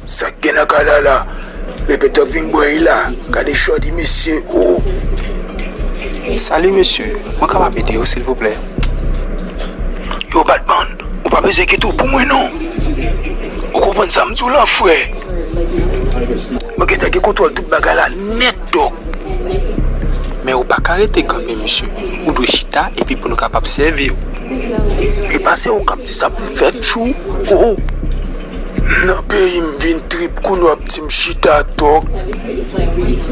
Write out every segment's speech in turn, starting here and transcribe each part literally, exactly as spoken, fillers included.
Sa k gen nan kay la la? Lepetòk vin bwè li la. Gade chòdi mesye, o. Salut monsieur, mwen kapab ede w silvouplè? Yo, Batman, ou pa bezwen enkyete w pou mwen non. Ou konprann sa m di w la, frè? Mwen gentan gen kontwòl tout bagay la nèt, dòk. Men ou pa ka rete kanpe, mesye. Ou dwe chita epi pou nou kapab sèvi w. E pa se ou k ap di sa pou m fè tchou, o. Nan peyi m vin trip kounye w ap di m chita, dòk.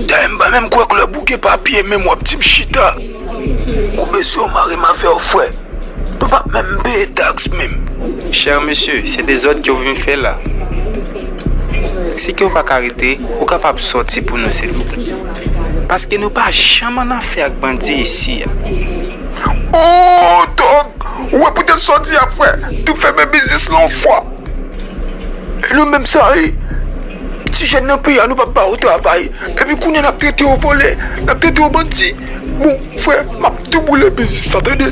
Dayè m pa menm kwè klèb ou gen papye, menm w ap di m chita. Ou bezwen w mare m avè w, frè. Nou p ap menm peye taks menm. Chè mesye, se dezòd ke w vin fè la. Si ke w pa ka rete, ou kapab sòti pou nou, silvouplè. Paske nou pa janm annafè ak bandi isi a. O, dòk, ou wè poutèt sa w di a, frè. Tou fèmen biznis lan yon fwa. E nou menm sa, e, ti jèn nan peyi a, nou p ap ba yo travay. Epi kounye a n ap trete yo vòlè, n ap trete yo bandi. Bon, frè, m ap tou boule biznis sa, tande.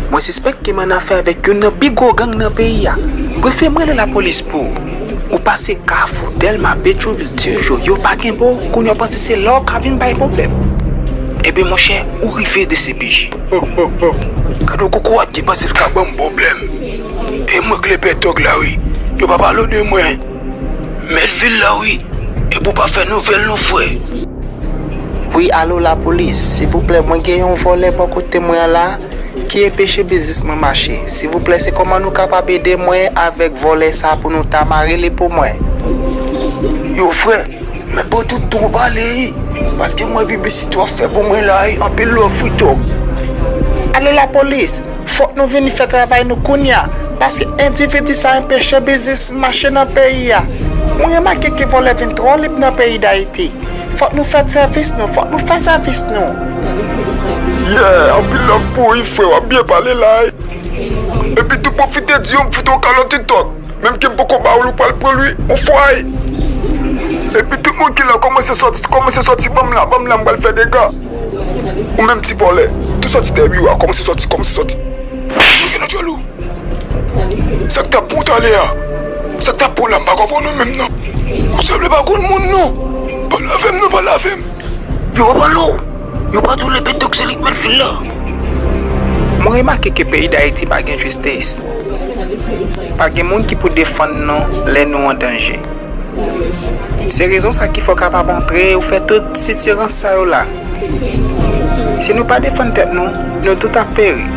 Mwen sispèk ke m annafè avèk youn nan pi gwo gang nan peyi a. Prefere m rele lapolis pou ou. Ou pase Kafou, Dèlma, Petwovil, Tijo, yo pa gen pou ou, kounye a w panse se la w ka vin bay pwoblèm. Ebyen, monchè, ou rive D C P J. Gade yon kokorat ki panse l ka ban m pwoblèm. E mwen k lepetòk la, wi. Yo pa pale w de mwen. Mèt vil la, wi. Epi w pa fè nouvèl non, frè. Wi, alo lapolis, silvouplè, mwen gen yon vòlè bò kote mwen an la ki enpeche biznis mwen mache. Silvouplè, se kòman nou kapab ede mwen avèk vòlè sa pou nou ta mare li pou mwen? Yo, frè, mèt pran tout tan w pale, wi, paske m wè piblisite w ap fè pou mwen la, wi, anpil love, wi, dòk. Alo lapolis, fòk nou vini fè travay nou kounye a, paske endividi sa enpeche biznis mache nan peyi a. Mwen remake ke vòlè vin twò lib nan peyi Dayiti. Fòk nou fè sèvis nou, fòk nou fè sèvis nou. Yeah, anpil love pou ou, wi, frè, w ap byen pale la, wi. Epi tou pwofite di yo m fout ou kalòt TikTok. Menm ke m poko ba ou l, ou pral pran l, wi, yon fwa, wi. Epi tout moun ki la, kòmanse sòti, kòmanse sòti, ban m la, ban m la, m pral fè dega. Ou menm ti vòlè, tou sòti dèyè biwo a, kòmanse sòti, kòmanse sòti. Sa k gen nan djòl ou? Sa k t ap bon talè a? Sa k t ap bon la, m pa konprann ou menm non. Ou sanble pa konn moun non. Pale avè m non, pale avè m. Yo pa pale w. Yo pa di w Lepetòk se li k mèt vil la. Mwen remake ke peyi Dayiti pa gen jistis. Pa gen moun ki pou defann nou lè nou an danje. Se rezon sa ki fè w kapab antre ou fè tout sitirans sa yo la. Si nou pa defann tèt nou, nou tout ap peri.